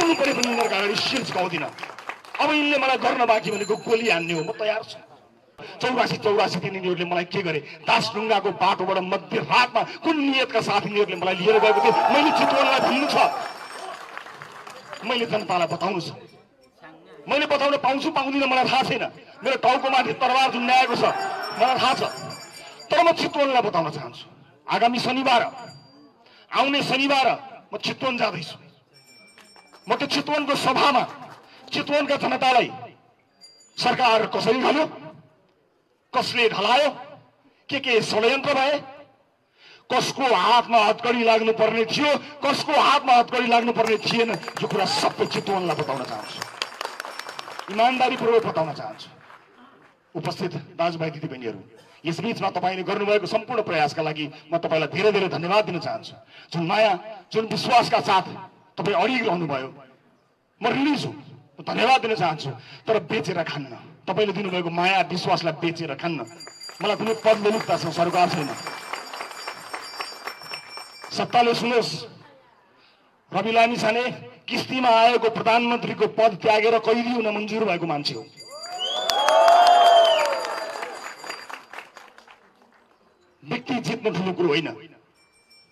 मर्नु परे पनि यिनीहरूको अगाडि शिर झुकाउँदिन। अब यिनले मलाई गर्न बाँकी भनेको गोली हान्ने हो, म तयार छु। 84 दिन यिनीहरूले मलाई के गरे? दासढुङ्गाको बाटोबाट मध्यरातमा कुन नियतका साथ यिनीहरूले मलाई लिएर गएको थियो मैले चितवनलाई भन्नु छ, मैले जनतालाई बताउनु छ। मैले बताउन पाउँछु पाउँदिनँ मलाई थाहा छैन, मेरो टाउको माथि तरबार झुन्ड्याएको छ मलाई थाहा छ, तर म चितवनलाई बताउन चाहन्छु। आगामी शनिबार, आउने शनिबार म चितवन जाँदैछु। म त्यो चितवनको सभामा चितवनका जनतालाई सरकार कसरी ढल्यो, कसले ढलायो, के षड्यन्त्र भए, कसको हातमा हतकडी लाग्नु पर्ने थियो, कसको हातमा हतकडी लाग्नु पर्ने थिएन, यो कुरा सबै चितवनलाई बताउन चाहन्छु, इमानदारीपूर्वक बताउन चाहन्छु। उपस्थित दाजुभाइ दिदीबहिनीहरू, यसबीचमा तपाईँले गर्नुभएको सम्पूर्ण प्रयासका लागि म तपाईँलाई धेरै धेरै धन्यवाद दिन चाहन्छु। जुन माया, जुन विश्वासका साथ तपाईँ अडिरहनु भयो, म ऋणी छु, म धन्यवाद दिन चाहन्छु। तर बेचेर खान्न, तपाईँले दिनुभएको माया विश्वासलाई बेचेर खान्न। मलाई कुनै पद लोलुपतासँग सरकार छैन। सत्ताले सुनोस्, रवि लामिछाने किस्तीमा आएको प्रधानमन्त्रीको पद त्यागेर कैदी हुन मन्जुर भएको मान्छे हो। व्यक्ति जित्नु ठुलो कुरो होइन।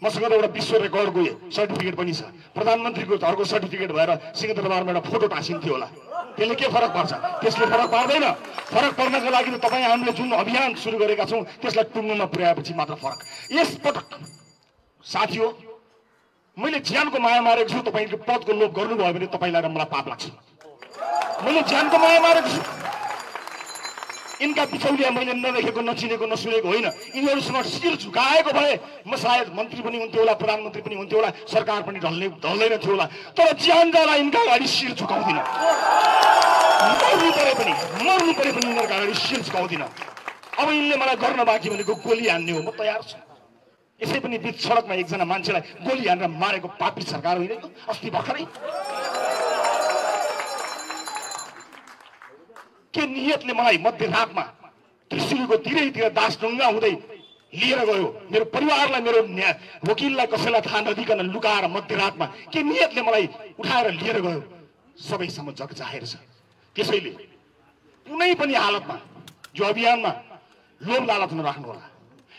मसँग एउटा विश्व रेकर्डको सर्टिफिकेट पनि छ। प्रधानमन्त्रीको घरको सर्टिफिकेट भएर सिंहदरबारमा एउटा फोटो टाँसिन्थ्यो होला, त्यसले के फरक पर्छ? त्यसले फरक पार्दैन। फरक पर्नको लागि त तपाईँ हामीले जुन अभियान सुरु गरेका छौँ त्यसलाई टुङ्गोमा पुर्याएपछि मात्र फरक। यसपटक साथी हो, मैले ज्यानको माया मारेको छु, तपाईँको पदको लोभ गर्नुभयो भने तपाईँलाई र मलाई पाप लाग्छ। मैले ज्यानको माया मारेको छु। यिनका बिचौलिया मैले नदेखेको, नचिनेको, नसुनेको होइन। यिनीहरूसँग शिर झुकाएको भए म सायद मन्त्री पनि हुन्थ्यो होला, प्रधानमन्त्री पनि हुन्थ्यो होला, सरकार पनि ढल्दैन थियो होला। तर ज्यान जाला यिनका अगाडि शिर झुकाउँदिन। मर्नु परे पनि यिनीहरूको अगाडि शिर झुकाउँदिन। अब यिनले मलाई गर्न बाँकी भनेको गोली हान्ने हो, म तयार छु। यसै पनि बिच सडकमा एकजना मान्छेलाई गोली हानेर मारेको पापी सरकार होइन अस्ति भर्खरै? के नियतले मलाई मध्यरातमा त्रिशुलीको तिरैतिर दासढुङ्गा हुँदै लिएर गयो, मेरो परिवारलाई, मेरो वकिललाई कसैलाई थाहा नदिकन लुकाएर मध्यरातमा के नियतले मलाई उठाएर लिएर गयो? सबैसँग जग जाहेर छ। त्यसैले कुनै पनि हालतमा यो अभियानमा लोभ लालच नराख्नु होला।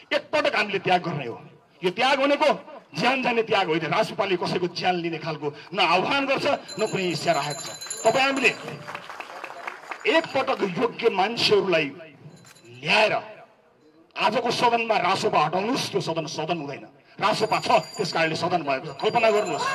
एकपटक हामीले त्याग गर्ने हो। यो त्याग भनेको ज्यान जाने त्याग होइन। राजपालले कसैको ज्यान लिने खालको न आह्वान गर्छ न कुनै इच्छा राखेको छ। तपाईँ हामीले एकपटक योग्य मान्छेहरूलाई ल्याएर आजको सदनमा रासोपा हटाउनुहोस्, त्यो सदन हुँदैन। रासोपा छ, त्यस कारणले सदन भएको छ। कल्पना गर्नुहोस्।